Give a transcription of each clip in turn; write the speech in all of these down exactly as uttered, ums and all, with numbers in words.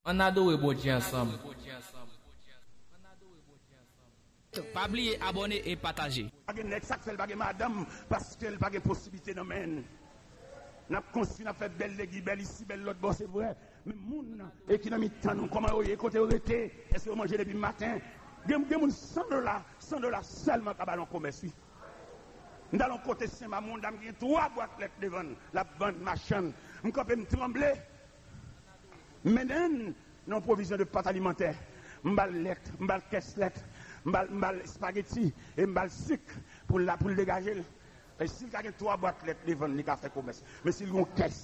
Ann adore Bondye ansanm. Pa bliye abòne e pataje. Pa gen nèg, sa k fè l pa gen madanm, paske l pa gen posiblite nan men l. N ap konstwi, n ap fè bèl legliz, bèl isi, bèl lòt bò, se vre. Men moun e ki nan mitan nou, kòman yo ye, kote yo rete, èske yo manje depi maten? Gen, gen moun san dola, san dola sèlman ka ba l yon komès, wi. M t al yon kote Senmak, yon dam ki gen twa bwat lèt devan l, l ap vann machann. M kanpe, m tranble. M mennen l nan yon pwovizyon de pat alimantè. M ba l lèt, m ba l kès lèt, m ba l, m ba l espageti, e m ba l sik pou l la, pou l degaje l. E si l ka gen twa bwat lèt devan l, li ka fè komès. Men si l gen yon kès.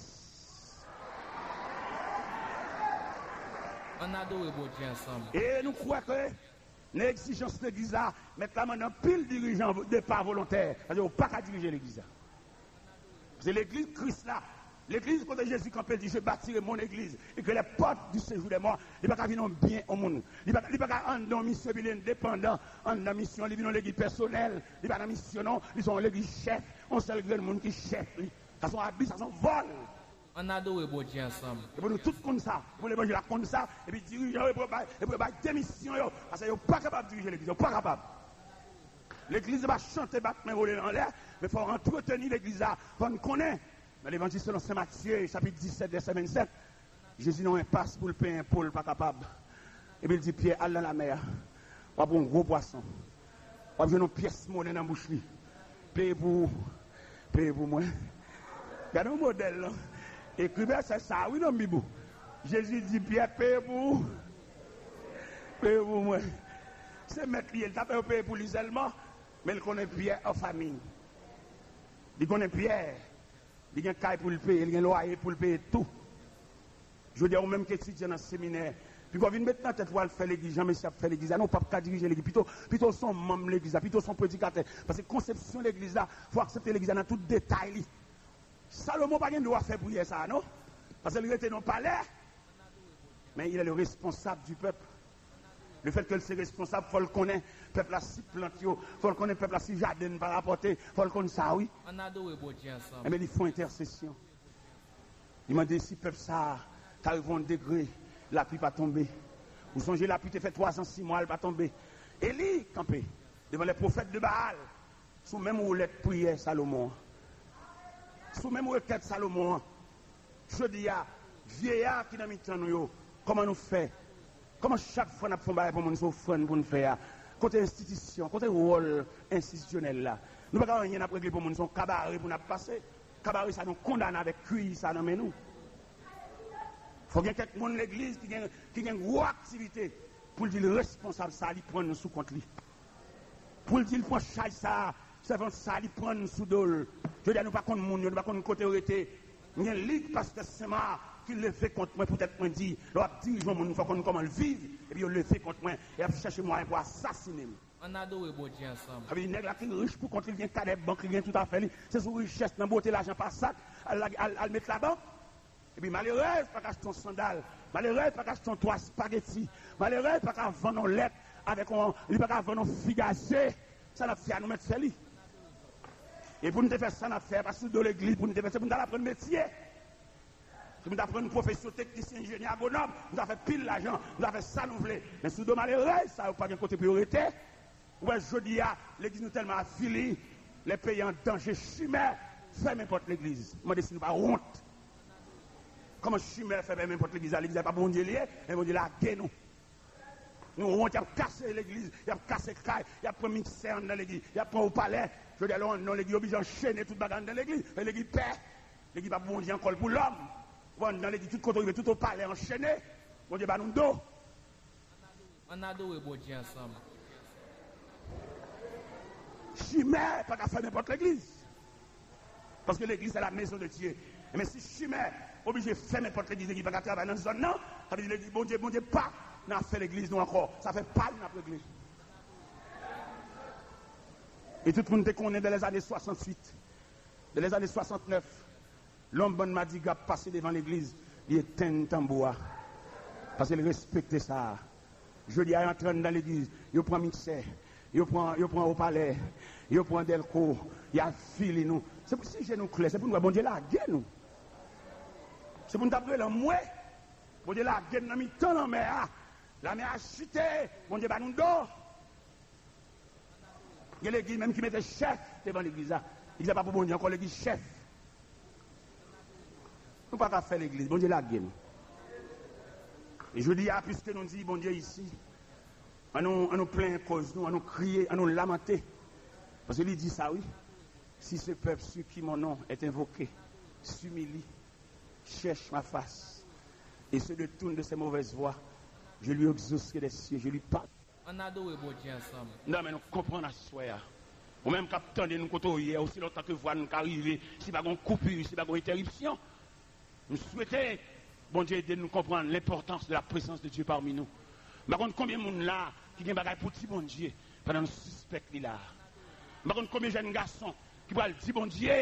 Ann adore Bondye ansanm. E nou kwè ke nan egzijans legliz la, mèt la mande anpil dirijan depa volontè. Paske yo pa ka dirije legliz la. Se legliz Kris la. Legliz kote Jezi kanpe, l di, "Je bâtirai mon église, et que les portes du séjour des morts." Li pa ka vin yon byen yon moun. Li pa, li pa ka anndan yon misyon, epi li endepandan anndan misyon, li vin yon legliz pèsonèl. Li pa nan misyon, non. Li se yon legliz chèf. Yon sèl grenn moun ki chèf li. Sa se yon abi, sa se yon vòl. Ann adore Bondye ansanm. E pou nou tout konn sa, pou levanjil la konn sa, epi dirijan yo, epi yo bay, epi yo bay demisyon yo, paske yo pa kapab dirije legliz, yo pa kapab. Legliz pa chante, bat men, wole l anlè, men fò w antreteni legliz la, fò n konnen. Nan levanjil selon Sen Matye, chapit disèt, vèsè vennsèt, Jezi nan yon enpas pou l peye enpo l pa kapab. Epi l di Pyè, "Al nan lamè a, w ap wè yon gwo pwason. W ap jwenn yon pyès monnen nan bouch li. Peye pou ou, peye pou mwen." Gade yon modèl, non. Ekri vèsè sa a, wi, nan Bib ou. Jezi di Pyè, "Peye pou ou, peye pou mwen." Se mèt li ye, li ta fè yo peye pou li sèlman, men l konnen Pyè an fami. Li konnen Pyè. Li gen kay pou l peye, li gen lwaye pou l peye tou. Jodi a, ou menm ki etidyan nan seminè, piga w vin met nan tèt ou al fè legliz, jan mesye ap fè legliz la. Non, w p ap ka dirije legliz. Pito, pito w se yon manm legliz la, pito w se yon predikatè. Paske konsepsyon legliz la, fò w aksepte legliz la nan tout detay li. Salomon pa gen dwa fè priyè sa a, non. Paske l rete nan palè. Men il est le responsable du peuple. Le fait que l se responsab, fò l konnen pèp la si plant yo, fò l konnen pèp la si jaden pa rapòte, fò l konn sa, wi. Ann adore Bondye ansanm. Enben, li fè yon entèsesyon. Li mande si pèp sa a ta rive yon degre, lapli pa tonbe. Ou sonje lapli te fè twa zan, sis mwa, l pa tonbe. Eli kanpe devan les prophètes de Baal. Sou menm woulèt priyè Salomon an. Sou menm rekèt Salomon an. Jodi a, vyeya ki nan mitan nou yo, kòman nou fè? Kòman chak fwa n ap fè yon bagay pou moun, se ofrann pou n fè a? Kote enstitisyon? Kote wòl enstitisyonèl la? Nou pa gen anyen n ap regle pou moun, se yon kabare pou n ap pase. Kabare sa nou kondane avèk kwiy sa nan men nou. Fò gen kèk moun legliz ki gen, ki gen gwo aktivite pou l di l responsab sa, li pran nou sou kont li. Pou l di l pran chaj sa, sèvant sa, li pran n sou do l. Jodi a, nou pa konn moun yo, nou pa konn kote yo rete. M gen lig pastè Senmak ki leve kont mwen poutèt mwen di, lè w ap dirije yon moun, fò w konn kòman l viv, epi yo leve kont mwen, e y ap chèche mwayen pou asasinen m. Ann adore Bondye ansanm. Sa vle di, nèg la ki rich pou kont li, li gen kadè bank, li gen tout afè li, se sou richès nan bwote lajan pa sak, al, al, al met labank. Epi malerèz pa ka achte yon sandal. Malerèz pa ka achte yon twa espageti. Malerèz pa ka vann yon lèt avèk yon, li pa ka vann yon figaze. Sa n ap fè a, nou mèt fè li. E pou n te fè sa n ap fè a, pa sou do legliz pou n te fè, se pou n t al aprann metye. Se pou n t aprann pwofesyon teknisyen, enjenyè, agwonòm, nou ta fè pil lajan, nou ta fè sa nou vle. Men sou do malerèz sa yo pa gen kote pou yo rete. Ou wè jodi a, legliz nou tèlman avili, lè peyi an danje, chimè fèmen pòt legliz. Mande si nou pa wont. Kòman chimè fè fèmen pòt legliz la? Legliz la pa Bondye li ye, men Bondye lage nou. Nou wont, y ap kase legliz, y ap kase kay, y ap pran miksè anndan legliz, y ap pran opalè. Jodi a, lè w anndan legliz, yo oblije anchene tout bagay anndan legliz. E legliz pè. Legliz pa pou Bondye ankò, l pou lòm. Ou anndan legliz, tout kote w rive, tout opalè anchene. Bondye ba nou do. Ann adore Bondye ansanm. Chimè pa ka fèmen pòt legliz. Paske legliz se la maison de Dieu. Men si chimè oblije fèmen pòt legliz, legliz pa ka travay nan zòn nan, sa vle di legliz, Bondye, Bondye pa nan afè legliz nou ankò. Se afè pa l n ap regle. E tout moun te konnen dans les années soixante-huit, dans les années soixante-neuf, lè yon bann madigra ap pase devan legliz, li etenn tanbou a. Paske li respekte sa a. Jodi a, yo antre anndan legliz, yo pran miksè, yo pran, yo pran opalè, yo pran dèlko, y avili nou. Se pou si je nou klè, se pou nou wè Bondye lage nou. Se pou nou t ap rele anmwe. Bondye lage n nan mitan lanmè a. Lanmè a ajite. Bondye ba nou do. Gen legliz menm ki mete chèf devan legliz la. Legliz la pa pou Bondye ankò, legliz chèf. Nou pa ka fè legliz, Bondye lage nou. E jodi a, piske nou di Bondye isi, an nou, an nou plenyen kòz nou, an nou kriye, an nou lamante. Paske li di sa, wi. Si ce peuple sur qui mon nom est invoqué s'humilie, cherche ma face, et se détourne de ses mauvaises voies, je lui exaucerai des cieux, je lui pardonne. Ann adore Bondye ansanm. Non, men nou konprann aswè a. Ou menm k ap tande nou kote w ye, osi lontan ke vwa n ka rive, si pa gon koupi, si pa gon entèripsyon, m swete Bondye ede nou konprann lenpòtans de la présence de Dieu parmi nous. M pa konn konbyen moun la ki gen bagay pou di Bondye pandan nou sispèk li la. M pa konn konbyen jèn gason ki pral di Bondye,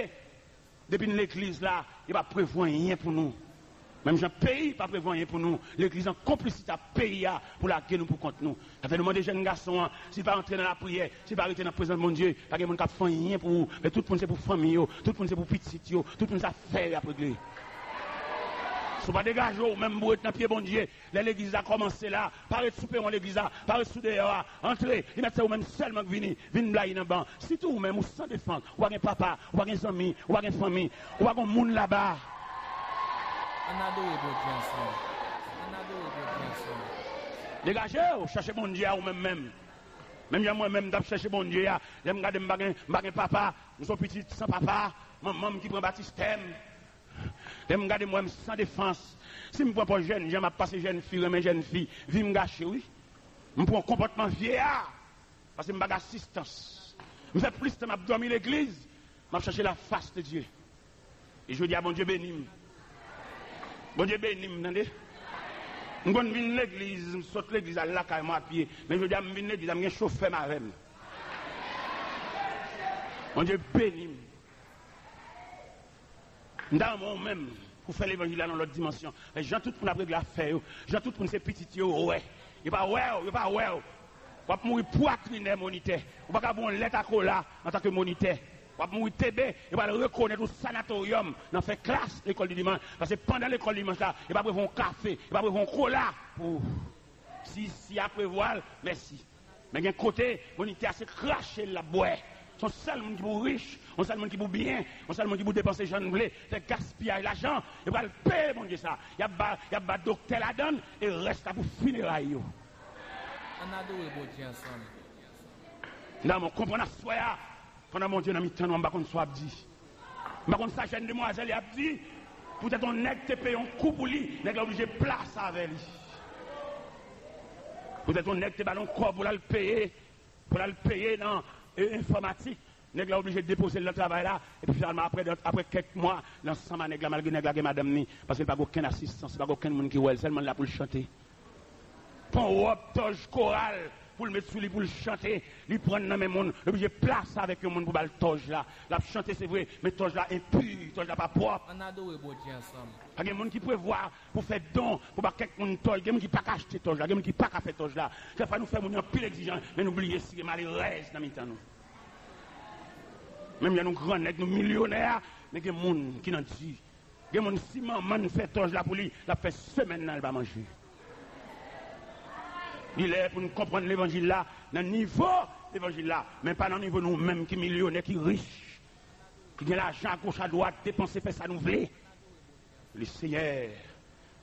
depi n legliz la, yo pa prevwa anyen pou nou. Menm jan peyi pa prevwa anyen pou nou, legliz an konplisite ak peyi a pou lage nou pou kont nou. Sa fè nou mande jèn gason an, si l pa rantre nan lapriyè, si l pa rete nan prezans Bondye, pa gen moun k ap fè anyen pou ou. Men tout moun se pou fanmi yo, tout moun se pou pitit yo, tout moun se afè yo y ap regle. Si w pa degaje w, ou menm boure nan pye Bondye, lè legliz la kòmanse la, pa ret sou pewon legliz la, pa ret sou deyò a, antre, li mèt se ou menm sèlman k vini, vin blayi nan ban. Sitou ou menm, ou san defans, ou pa gen papa, ou pa gen zanmi, ou pa gen fanmi, ou pa gen moun laba. Ann adore Bondye ansanm. Ann adore Bondye ansanm. Degaje w, chache Bondye a ou menm menm. Menm jan mwen menm m t ap chache Bondye a, lè m gade m pa gen, m pa gen papa, m se yon pitit san papa, manman m ki pran batistè m. Lè m gade m wè m san defans. Si m pran pòz jènjan, m ap pase jèn fi, renmen jèn fi, vi m gache wi. M pran konpòtman vye a. Paske m pa gen asistans. M fè plis tan m ap dòmi legliz, m ap chache la face de Dieu. E jodi a, Bondye beni m. Bondye beni m, tande. M konn vin legliz, m sot legliz al lakay mwen apye. Men jodi a, m vin legliz la, m gen chofè m avè m. Bondye beni m. M ta renmen w menm pou fè levanjil la nan lòt dimansyon. Men jan tout moun ap regle afè yo, jan tout moun se pitit yo, yo wè. Yo pa wè w, yo pa wè w. W ap mouri pwatrinè monitè. Ou pa ka ba yon lèt a kola antanke monitè. W ap mouri tebe, yo pral rekonèt ou sanatoryòm nan fen klas lekòl di dimanch. Paske pandan lekòl dimanch la, yo pa prevwa yon kafe, yo pa prevwa yon kola pou ou. Si, si y a prevwa l, mèsi. Men gen kote, monitè a se krache l ap bwè. Se yon sèl moun ki pou rich, yon sèl moun ki pou byen, yon sèl moun ki pou depanse jan l vle, fè gaspiyaj lajan, yo pral peye Bondye sa. Y ap ba, y ap ba doktè ladan l, e rès la pou fineray yo. Ann adore Bondye ansanm. Nan, mwen konprann aswè a, pandan Bondye nan mitan nou, m pa konn sa w ap di. M pa konn sa jèn demwazèl y ap di. Poutèt yon nèg te peye yon kou pou li, nèg la oblije plase avè li. Poutèt yon nèg te ba l yon kòb pou l al peye, pou l al peye nan e, enfòmatik, nèg la oblije depoze l nan travay la, epi finalman, apre, apre kèk mwa, l ansanm a nèg la, malgre nèg la gen madanm ni, paske l pa gen okenn asistans, li pa gen okenn moun ki wè l, sèlman l la pou l chante. Pran wòb tòj koral pou l met sou li pou l chante. Li pran nan men moun, li oblije plase avèk yon moun pou ba l tòj la. L ap chante, se vre, men tòj la enpi, tòj la pa pwòp. Ann adore Bondye ansanm. Pa gen moun ki prevwa pou fè don, pou ba kèk moun tòj. Gen moun ki pa ka achte tòj la, gen moun ki pa ka fè tòj la. Kèk fwa nou fè moun yo anpil egzijan, men nou bliye si gen malerèz nan mitan nou. Menm jan nou grannèg, nou milyonè a, men gen moun ki nan di. Gen moun, si manman n fè tòj la pou li, l ap fè semèn nan, l pa manje. Li lè pou n konprann levanjil la nan nivo levanjil la, men pa nan nivo nou menm ki milyonè, ki rich, ki gen lajan agoch adwat, depanse, fè sa nou vle. Le Senyè,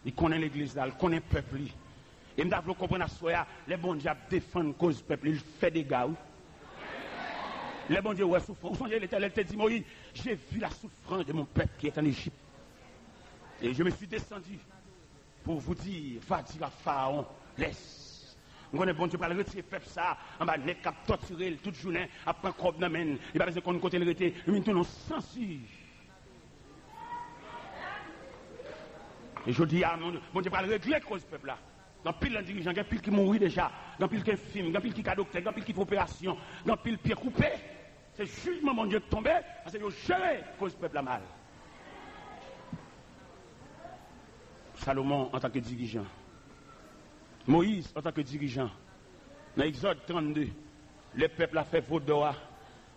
li konnen legliz la, li konnen pèp li. E m ta vle w konprann aswè a, lè Bondye ap defann koz pèp li, li fè dega, wi. Lè Bondye wè soufrans, ou sonje Letènèl te di Moyiz, j'ai vu la souffrance de mon peuple qui est en Égypte. Et je me suis descendu pour vous dire, va dire à Pharaon, laisse. M konnen Bondye pral retire pèp sa a anba nèg k ap tòtire l tout jounen, ap pran kòb nan men l. Li pa bezwen konn kote l rete, li vin tounen yon sansi. E jodi a, Bondye pral regle koz pèp la. Gen anpil nan dirijan, gen anpil ki mouri deja, gen anpil ki enfim, gen anpil ki ka doktè, gen anpil ki fè operasyon, gen anpil pye koupe. Se jijman Bondye k tonbe, paske yo jere koz pèp la mal. Salomon antanke dirijan, Moyiz antanke dirijan, nan Egzòd trannde, lè pèp la fè vodò a,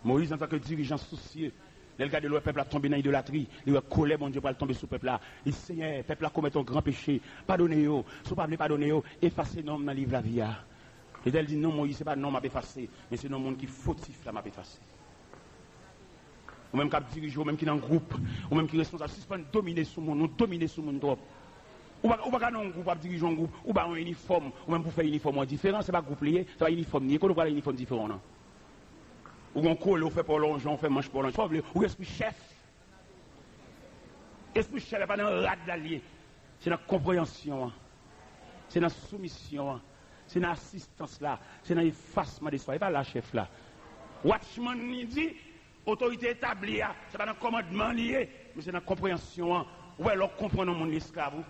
Moyiz antanke dirijan sousye, Lè l gade, l wè pèp la tonbe nan idolatri, li wè kolè Bondye pral tonbe sou pèp la. Li di, Senyè, pèp la komèt yon gran peche. Padone yo. Si w pa vle padone yo, efase non m nan liv lavi a. Letènèl di, non, Moyiz, se pa non m ap efase, men se non moun ki fotif la m ap efase. Ou menm k ap dirije, ou menm ki nan gwoup, ou menm ki responsab, sispann domine sou moun, ou domine sou moun twòp. Ou pa, ou pa ka nan yon gwoup, w ap dirije yon gwoup, ou ba yon inifòm, ou menm pou fè inifòm ou an diferan, se pa gwoup li ye, se pa inifòm li ye, kote w pral inifòm diferan w nan? Ou gen yon kole, ou fè pa w lonjan, ou fè manch pa w lonjan, sa w vle, ou gen espri chèf. Espri chèf la pa nan rad la l ye. Se nan konpreyansyon an. Se nan soumisyon an. Se nan asistans la. Se nan efasman de swa. E pa la chèf la. Watchman li di, otorite etabli a, se pa nan kòmandman li ye, men se nan konpreyansyon an. Ou wè, lè w konprann yon moun li esklav ou.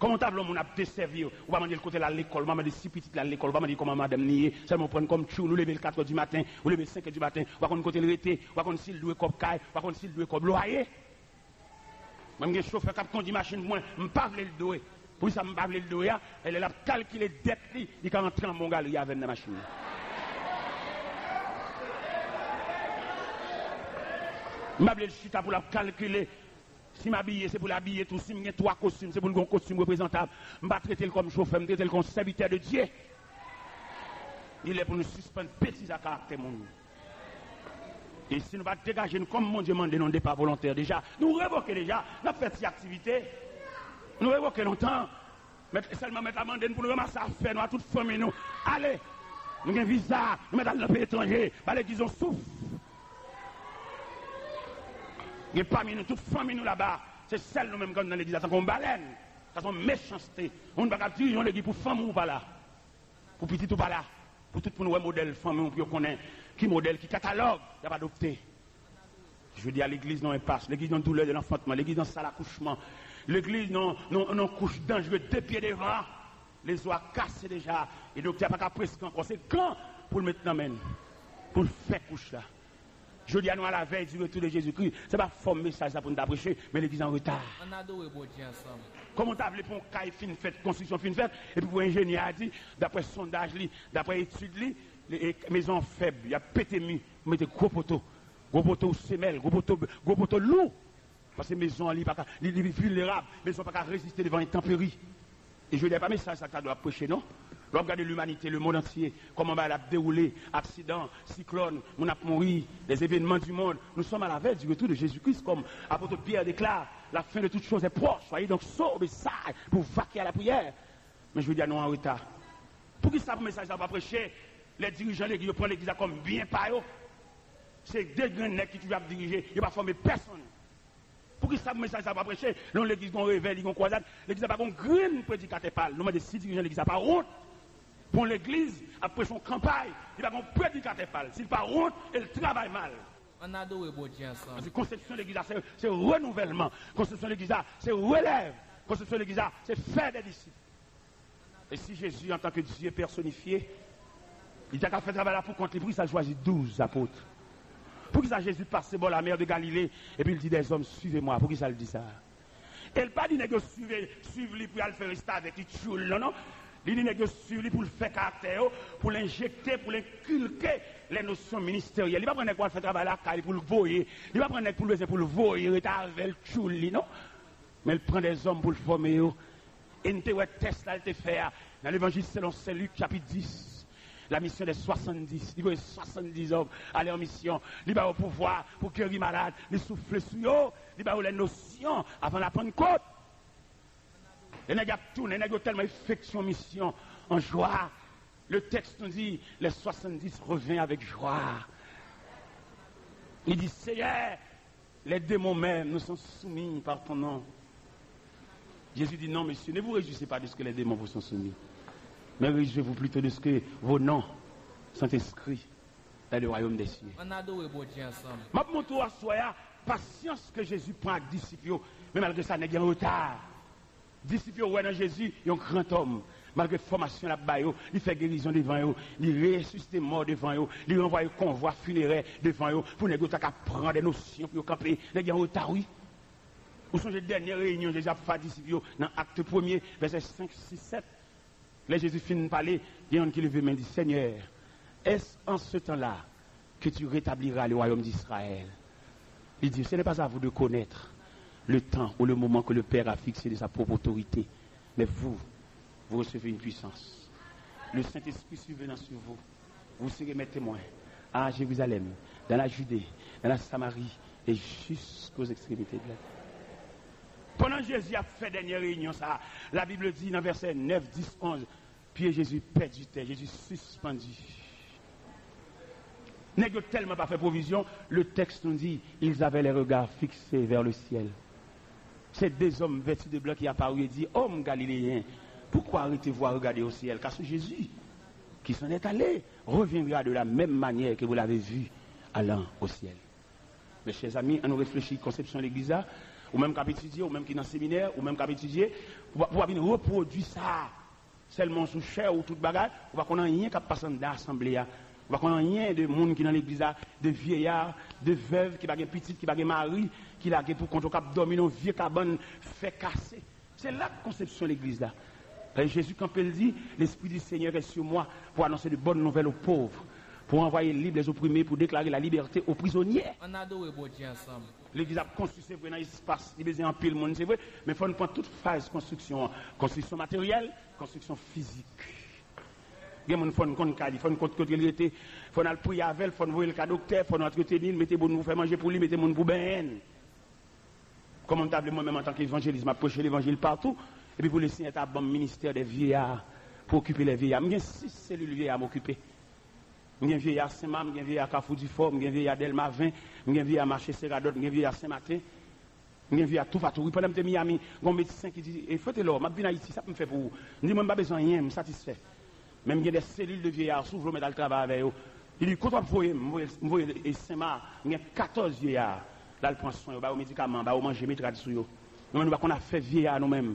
Kòman w ta vle yon moun ap desèvi w? Ou pa mande l kote l al lekòl, ou pa mande si pitit la al lekòl, ou pa mande l kòman madanm li ye. Sèlman w pran l kòm tchoul, ou leve l katrè di maten, ou leve l senk è di maten, ou pa konn kote l rete, ou pa konn si l dwe kòb kay, ou pa konn si l dwe kòb lwaye. Mwen, m gen chofè k ap kondi machin pou mwen, m pa vle l dwe. Poukisa m pa vle l dwe a? E lè l ap kalkile dèt li, li ka rantre anba yon galri avè m nan machin nan. M pa vle l chita pou l ap kalkile. Si m abiye, se pou l abiye tou. Si m gen twa kostim, se pou l gen yon kostim reprezantab. M pa trete l kòm chofè, m trete l kòm sèvitè de Dye. Li lè pou nou sispann betize ak karaktè moun. E si nou pa degaje nou kòm Bondye mande nou, depa volontè deja, nou revoke deja, n ap fè ti aktivite. Nou revoke lontan. Mèt, sèlman mèt la mande n pou nou ranmase afè nou a tout fanmi nou. Ale! Nou gen viza, nou mèt al nan peyi etranje. Ba legliz yon souf. Gen pami nou, tout fanmi nou laba. Se sèl nou menm k ap nan legliz la, tankou yon balèn. Sa se yon mechanste. Yon moun pa ka dirije yon legliz pou fanmi w pa la. Pou pitit ou pa la. Pou tout moun wè modèl fanmi w, pou yo konnen ki modèl, ki katalòg y ap adopte. Jodi a, legliz nan enpas, legliz nan doulè de lanfantman, legliz nan sal akouchman, legliz nan, nan, nan kouch danjre de pye devan, lezo a kase deja, e doktè a pa ka preske ankò. Se gan pou l met nan men n, pou l fè kouch la. Jodi a, nou alavèy di retou de Jezikri. Se pa fòm mesaj sa pou n ta preche, men legliz an reta. Ann adore Bondye ansanm. Kòman w ta vle pou yon kay fin fèt, konstriksyon fin fèt, epi pou enjenyè a di, daprè sondaj li, daprè etid li, li, e, mezon an fèb, y ap pete mi, pou mete gwo poto. Gwo poto semèl, gwo poto, gwo poto lou. Paske mezon an, li pa ka, li, li vilnerab. Mezon an pa ka reziste devan entanperi. E jodi a, pa mesaj sa k ta dwe ap preche, non. Lè w ap gade limanite, lemonn antye, kòman bagay la ap dewoule, aksidan, siklòn, moun ap mouri, les événements du monde, nous sommes à la veille du retour de Jésus-Christ, comme apôtre Pierre déclare, la fin de toutes choses est proche. Soyez donc sobres et sages pour vous vaquer à la prière. Men jodi a, nou an reta. Poukisa pou mesaj sa pa preche? Lè dirijan legliz yo pran legliz la kòm byen pa yo. Se de grenn nèg ki toujou ap dirije, yo pa fòme pèsonn. Poukisa pou mesaj sa pa preche? Lè yon legliz gon revèy, li gon kwazad, legliz la pa gon grenn predikatè pa l. Nou mande si dirijan legliz la pa wont pou yon legliz ap preche yon kanpay, li pa gon predikatè pa l. Si l pa wont, e l travay mal. Ann adore Bondye ansanm. Paske konsepsyon legliz la, se, se renouvèlman. Konsepsyon legliz la, se relèv. Konsepsyon legliz la, se fè de disip. E si Jezi, antanke Dye pèsonifye, li ta ka fè travay la pou kont li, poukisa l chwazi douz apot? Poukisa Jezi pase bò lamè de Galile epi l di, dèzòm, suivez-moi? Poukisa l di sa? E l pa di nèg yo swiv, swiv li pou y al fè restavèk, li tchoul, non, non. Li di nèg yo swiv li pou l fè karaktè yo, pou l enjekte, pou l enkilke les notions ministérielles. Li pa pran nèg pou al fè travay lakay li, pou l voye. Li pa pran nèg pou l bezwen pou l voye, rete avè l, tchoul li, non. Men l pran dèzòm pou l fòme yo. E n te wè tès la l te fè a nan Levanjil selon Sen Lik, chapit dis, la mission des soixante-dix. Li voye swasanndiz òm ale an misyon. Li ba yo pouvwa pou geri malad. Li soufle sou yo. Li ba yo les notions avant la Pentecôte. Lè nèg ap tounen, nèg yo tèlman efektye yon misyon an jwa. Le texte nous dit, les soixante-dix revint avec joie. Li di, Seyè, les démons même nous sont soumis par ton nom. Jésus dit, non, messieurs, ne vous réjouissez pas de ce que les démons vous sont soumis, mais réjouissez-vous plutôt de ce que vos noms sont inscrits dans le royaume des cieux. Ann adore Bondye ansanm. M ap montre w aswè a pasyans ke Jezi pran ak disip yo, men malgre sa, nèg yo an reta. Disip yo wè nan Jezi yon gran òm. Malgre fòmasyon l ap ba yo, li fè gerizon devan yo, li resisite mò devan yo, li ranvwaye konvwa finerè devan yo, pou nèg yo ta ka pran de nosyon pou yo kanpe. Nèg yo an reta, wi. Ou sonje dènye reyinyon Jezi ap fè ak disip yo nan Akte premye, vèsè senk, sis, sèt. Lè Jezi fin pale, gen yonn ki leve men, di, Seigneur, est-ce en ce temps-là que tu rétabliras le royaume d'Israël? Il dit, ce n'est pas à vous de connaître le temps ou le moment que le Père a fixé de sa propre autorité, mais vous, vous recevez une puissance. Le Saint-Esprit survenant sur vous, vous serez mes témoins à Jérusalem, dans la Judée, dans la Samarie et jusqu'aux extrémités de la terre. Pandan Jezi ap fè dènye reyinyon sa a, Labib di nan vèsè nèf, dis, onz, pye Jezi pèdi tè, Jezi sispandi. Nèg yo tèlman pa fè pwovizyon, le texte nous dit, ils avaient les regards fixés vers le ciel. Ces deux hommes vêtus de blanc qui apparurent et dit, Hommes galiléens, pourquoi arrêtez-vous à regarder au ciel? Car ce Jésus qui s'en est allé reviendra de la même manière que vous l'avez vu allant au ciel. Mes chers amis, ann nou reflechi konsepsyon legliz la. Ou menm k ap etidye, ou menm ki nan seminè, ou menm k ap etidye, ou pa, ou pa vin repwodui sa. Sèlman sou chè ou tout bagay, ou pa konn anyen k ap pase anndan asanble a. Ou pa konn anyen de moun ki nan legliz la, de vyeya, de vèv ki pa gen pitit, ki pa gen mari, ki lage pou kont yo, k ap dòmi nan yon vye kabann fè kase. Se la konsepsyon legliz la. Paske Jezi kanpe, l di, L'Esprit du Seigneur est sur moi pour annoncer de bonnes nouvelles aux pauvres, pour envoyer libres les opprimés, pour déclarer la liberté aux prisonniers. Ann adore Bondye ansanm. Legliz ap konstwi, se vre, nan espas, li bezwen anpil moun, se vre, men fò n pran tout faz konstriksyon an. Konstriksyon materyèl, konstriksyon fizik. Gen moun fò n konn kay li, fò n konn kote li rete, fò n al priye avè l, fò n voye l ka doktè, fò n antreteni l, mete moun pou fè manje pou li, mete moun pou benyen l. Kòman m ta vle mwen menm antanke evanjelis, m ap preche levanjil patou, epi pou Lesenyè ta ban m ministè dè vyeya, pou okipe lè vyeya. M gen sis selil vyeya m okipe. M gen vyeya Senma, m gen vyeya Kafou Difò, m gen vyeya Dèlma ven, m gen vyeya mache Seradòt, m gen vyeya Senmaten, m gen vyeya toupatou. Wi, pandan m te Miami, gen yon medsen ki di, e, Fwete Lò, m ap vin Ayiti, sa pou m fè pou ou? M di, mwen, m pa bezwen anyen, m satisfè. Men m gen de selil de vyeya, si w vle w mèt al travay avè yo. Li di, kote w ap voye m? M voye, m voye e Senma, m gen katòz vyeya. L al pran swen yo, ba yo medikaman, ba yo manje, met rad sou yo. Nou menm, nou pa konn afè vyeya nou menm.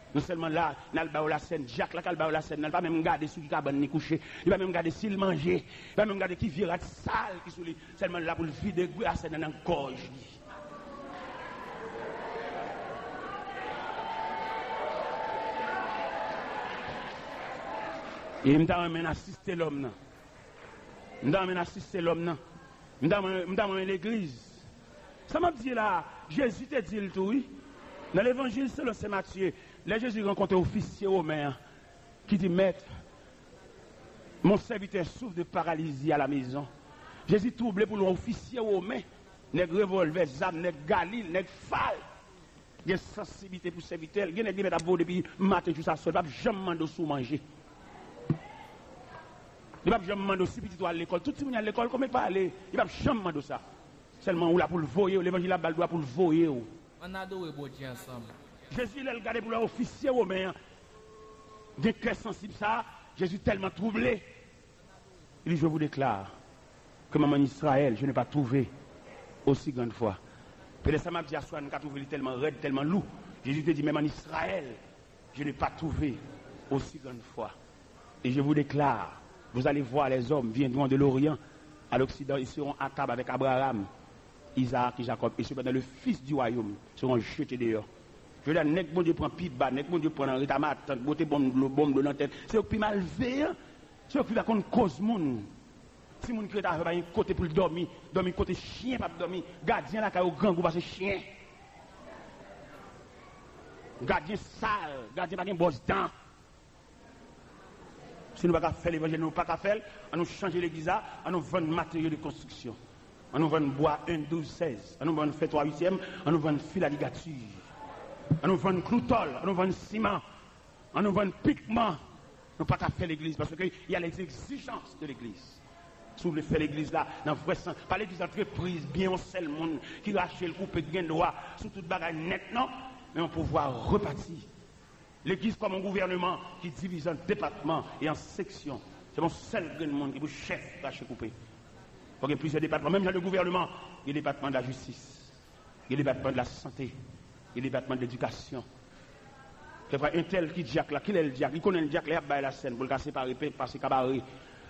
Nou sèlman la, n al ba yo lasèn, dyak la k al ba yo lasèn nan, li pa menm gade sou ki kabann li kouche, li pa menm gade si l manje, li pa menm gade ki vye rad sal ki sou li, sèlman l la pou l vide lasèn nan nan gòj li. E m ta renmen n asiste lòm nan. M ta renmen n asiste lòm nan. M ta renmen, m ta renmen legliz. Sa m ap di la, Jezi te di l tou, wi. Nan Levanjil selon Sen Matye, lè Jezi rankontre ofisye women an, ki di, Maître, mon serviteur souffre de paralysie à la maison. Jezi twouble pou l wè ofisye women, nèg revòlvè, zam, nèg Galil, nèg Fal. Gen sansiblite pou sèvitè l. Gen nèg li mèt ap voye w depi maten jis aswè, li p ap janm mande w si w manje. Li p ap janm mande w si pitit ou al lekòl. Tout timoun yo al lekòl, konbyen k pa ale? Li p ap janm mande w sa. Sèlman ou la pou l voye w. Levanjil la ba l dwa pou l voye w. Ann adore Bondye ansanm. Jezi, lè l gade pou l wè ofisye women an gen kè sansib sa a, Jezi tèlman twouble, li di, Je vous déclare que même en Israël, je n'ai pas trouvé aussi grande foi. Petèt sa m ap di aswè a, nou ka twouve li tèlman rèd, tèlman lou. Jezi te di, Même en Israël, je n'ai pas trouvé aussi grande foi. Et je vous déclare, vous allez voir, les hommes viendront de l'Orient à l'Occident, ils seront à table avec Abraham, Isaac et Jacob, et cependant le Fils du royaume seront jetés dehors. Je veux dire, nèg Bondye pran pi ba, nèg Bondye pran nan reta matant, bwote bonm dlo, bonm dlo nan tèt, se yo k pi malveyan, se yo k pi pa konn koz moun. Timoun ki ret avè w pa gen kote pou l dòmi, dòmi kote chen p ap dòmi. Gadyen lakay ou grangou pase chen. Gadyen sal, gadyen pa gen bwòs dan. Si nou pa ka fè levanjil, nou pa ka fè l, ann nou chanje legliz la, ann nou vann materyo de konstriksyon. Ann nou vann bwa en, douz, sèz. Ann nou vann fè twa uityèm, ann nou vann fil aligati. Ann nou vann klou tòl, ann nou vann siman, ann nou vann pikman. Nou pa ka fè legliz, paske y a les exigences de l'église. Si w vle fè legliz la nan vrè sans, pa legliz antrepriz, byen yon sèl moun ki rache l, koupe, ki gen dwa sou tout bagay nèt, non. Men yon pouvwa repati. Legliz kòm yon gouvèneman ki divize an depatman e an seksyon. Se pa yon sèl grenn moun ki pou chèf rache koupe. Fò gen plizyè depatman. Menm jan de gouvèneman, gen depatman de lajistis, gen depatman de lasante, gen depatman de ledikasyon. Kèlkeswa entèl ki dyak la, kilè l dyak, li konnen l dyak lè y ap bay lasèn pou l ka separe pen, pase kabare,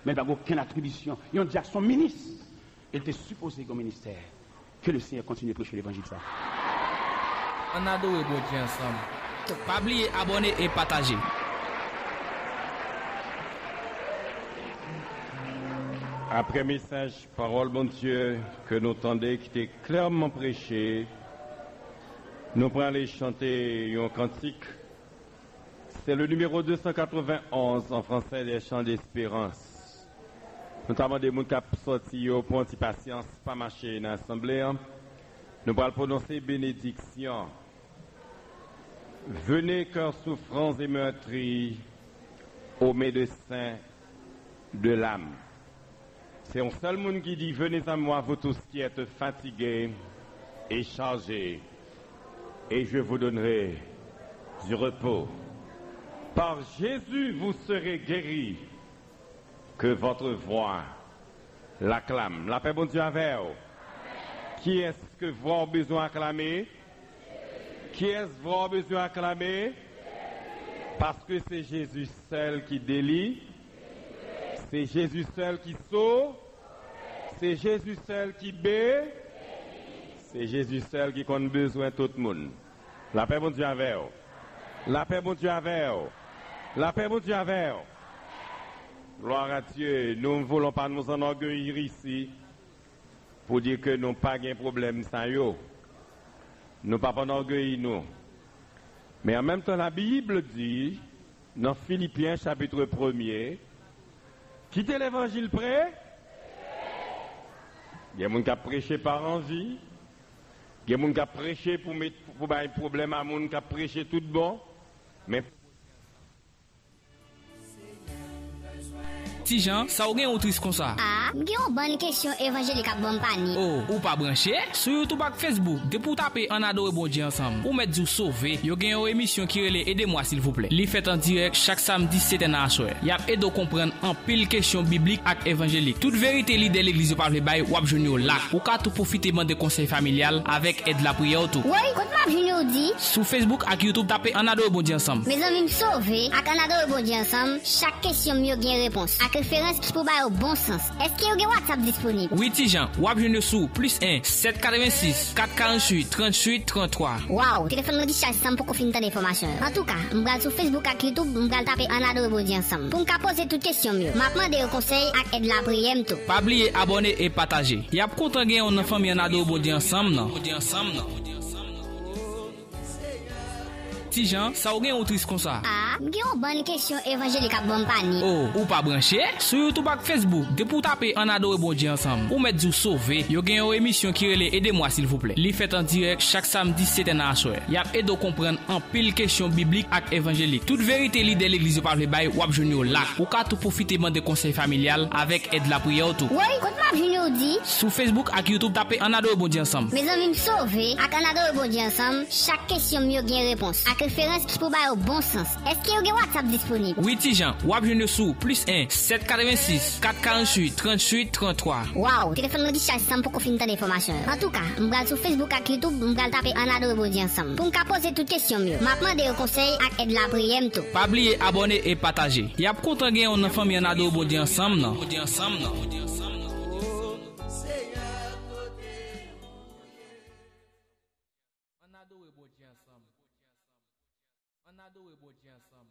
men l pa gen okenn atribisyon. Yon dyak se yon minis. E l te sipoze gen yon ministè. Ke le Senyè kontinye preche levanjil sa. Ann adore Bondye ansanm. Pa bliye abòne e pataje. Apre mesaj pawòl Bondye ke nou tande ki te klèman preche, nou prale chante yon kantik. Se le nimewo de san katrevenn onz an fransè, Les Chants d'Espérance. Nou ta mande moun k ap sòti yo pou yon ti pasyans, pa mache nan asanble an. Nou pral pwononse benediksyon. Venez, cœurs souffrants et meurtris, aux médecins de l'âme. Se yon sèl moun ki di, Venez à moi, vous tous qui êtes fatigués et chargés, et je vous donnerai du repos. Par Jésus, vous serez guéris. Que votre voix l'acclame. Lapè Bondye avè w. Kiyès ke vwa w bezwen aklame? Kiyès vwa w bezwen aklame? Paske se Jezi sèl ki deli, se Jezi sèl ki sov, se Jezi sèl ki be, se Jezi sèl ki konn bezwen tout moun. Lapè Bondye avè w. Lapè Bondye avè w. Lapè Bondye avè w. Gloire à Dieu. Nous ne voulons pas nous enorgueillir ici pour dire que nou pa gen pwoblèm sa yo. Nou pa pa enorgueillir nou. Men an menm tan, la Bible di, nan Filipyen chapit premye, kite levanjil pre. Gen moun k ap preche pa anvi. Gen moun k ap preche pou met, pou bay pwoblèm a moun k ap preche tout bon. Men Ti Jan, sa w gen ou tris konsa? Ah, m gen yon bann kesyon evanjelik ap ban m panye. Oh, ou pa branche? Sou YouTube ak Facebook, depi w tape Ann Adore Bondye Ansanm, ou mèt di w sove. Yo gen yon emisyon ki rele Ede mwa silvouplè. Li fèt an dirèk chak samdi sèt è nan aswè. Y ap ede w konprann anpil kesyon biblik ak evanjelik. Tout verite lidè legliz yo pa vle bay, w ap jwenn yo la. Ou ka tou pwofite mande konsèy familyal avèk èd lapriyè w tou. Woy, kot m ap jwenn yo di? Sou Facebook ak YouTube, tape Ann Adore Bondye Ansanm. Mezanmi, m sove. Ak Ann Adore Bondye Ansanm, chak kesyon m yo gen repons, ak referans ki pou ba yo bon sans. Èske yo gen WhatsApp disponib? Wi, Ti Jan, w ap jwenn yo sou plis en, sèt katrevensis, kat karanntuit, tranntuit, tranntwa. Waw, telefòn mwen dichaj san m poko fin tande enfòmasyon yo. Antouka, m pral sou Facebook ak YouTube, m pral tape Ann Adore Bondye Ansanm pou m ka poze tout kesyon m yo. M ap mande yo konsèy ak èd lapriyè m tou. Pa bliye abòne e pataje. Y ap kontan gen w nan fanmi Ann Adore Bondye Ansanm nan. Ti Jan, sa w gen ou tris konsa? Ah, m gen yon bann kesyon evanjelik ap ban m panye. Oh, ou pa branche? Sou YouTube ak Facebook, depi w tape Ann Adore Bondye Ansanm, ou mèt di w sove. Yo gen yon emisyon ki rele Ede mwa silvouplè. Li fèt an dirèk chak samdi sèt è nan aswè. Y ap ede w konprann anpil kesyon biblik ak evanjelik. Tout verite lidè legliz yo pa vle bay, w ap jwenn yo la. Ou ka tou pwofite mande konsèy familyal avèk èd lapriyè w tou. Woy, kot m ap jwenn yo di? Sou Facebook ak YouTube, tape Ann Adore Bondye Ansanm. Mezanmi, m sove. Ak Ann Adore Bondye Ansanm, chak kesyon m yo gen repons, ak referans ki pou ba yo bon sans. Èske yo gen WhatsApp disponib? Wi, Ti Jan, w ap jwenn yo sou plis en, sèt katrevensis, kat karanntuit, tranntuit, tranntwa. Waw, telefòn mwen dichaj san m poko fin tande enfòmasyon yo. Antouka, m pral sou Facebook ak YouTube, m pral tape Ann Adore Bondye Ansanm pou m ka poze tout kesyon m yo. M ap mande yo konsèy ak èd lapriyè m tou. Pa bliye abòne e pataje. Y ap kontan gen w nan fanmi Ann Adore Bondye Ansanm nan. Ann adore Bondye ansanm. Ann adore Bondye ansanm.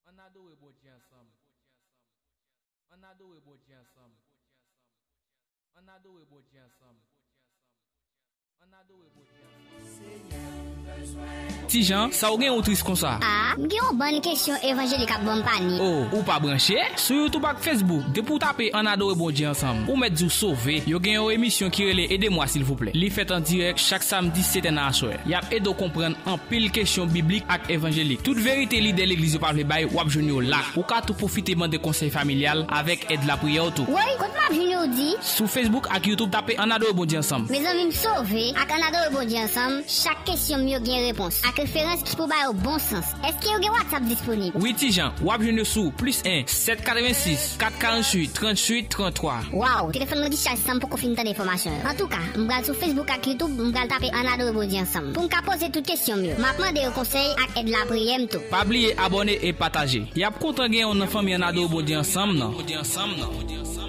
Ann adore Bondye ansanm. Ann adore Bondye ansanm. Ann adore Bondye ansanm. Ann adore Bondye ansanm. Ti Jan, sa w gen ou tris konsa? Ah, m gen yon bann kesyon evanjelik ap ban m panye. Oh, ou pa branche? Sou YouTube ak Facebook, depi w tape Ann adore Bondye ansanm, ou mèt di w sove. Yo gen yon emisyon ki rele Ede mwa silvouplè. Li fèt an dirèk chak samdi sèt è nan aswè. Y ap ede w konprann anpil kesyon biblik ak evanjelik. Tout verite lidè legliz yo pa vle bay, w ap jwenn yo la. Ou ka tou pwofite mande konsèy familyal avèk èd lapriyè w tou. Woy, kot m ap jwenn yo di? Sou Facebook ak YouTube, tape Ann adore Bondye ansanm. Mezanmi, m sove. Ak Ann adore Bondye ansanm, chak kesyon m yo gen repons, ak referans ki pou ba yo bon sans. Èske yo gen WhatsApp disponib? Wi, Ti Jan, w ap jwenn yo sou plis en, sèt katrevensis, kat karanntuit, tranntuit, tranntwa. Waw, telefòn mwen dichaj san m poko fin tande enfòmasyon yo. Antouka, m pral sou Facebook ak YouTube, m pral tape Ann adore Bondye ansanm pou m ka poze tout kesyon m yo. M ap mande yo konsèy ak èd lapriyè m tou. Pa bliye abòne e pataje. Y ap kontan gen w nan fanmi Ann adore Bondye ansanm nan. Ann adore Bondye ansanm.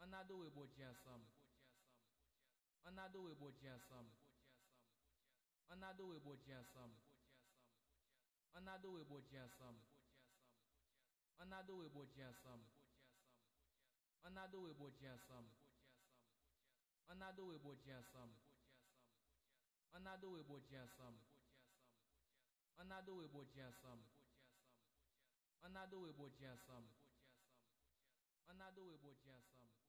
Ann adore Bondye ansanm. Ann adore Bondye ansanm. Ann adore Bondye ansanm. Ann adore Bondye ansanm. Ann adore Bondye ansanm. Ann adore Bondye ansanm. Ann adore Bondye ansanm. Ann adore Bondye ansanm. Ann adore Bondye ansanm. Ann adore Bondye ansanm. Ann adore Bondye ansanm.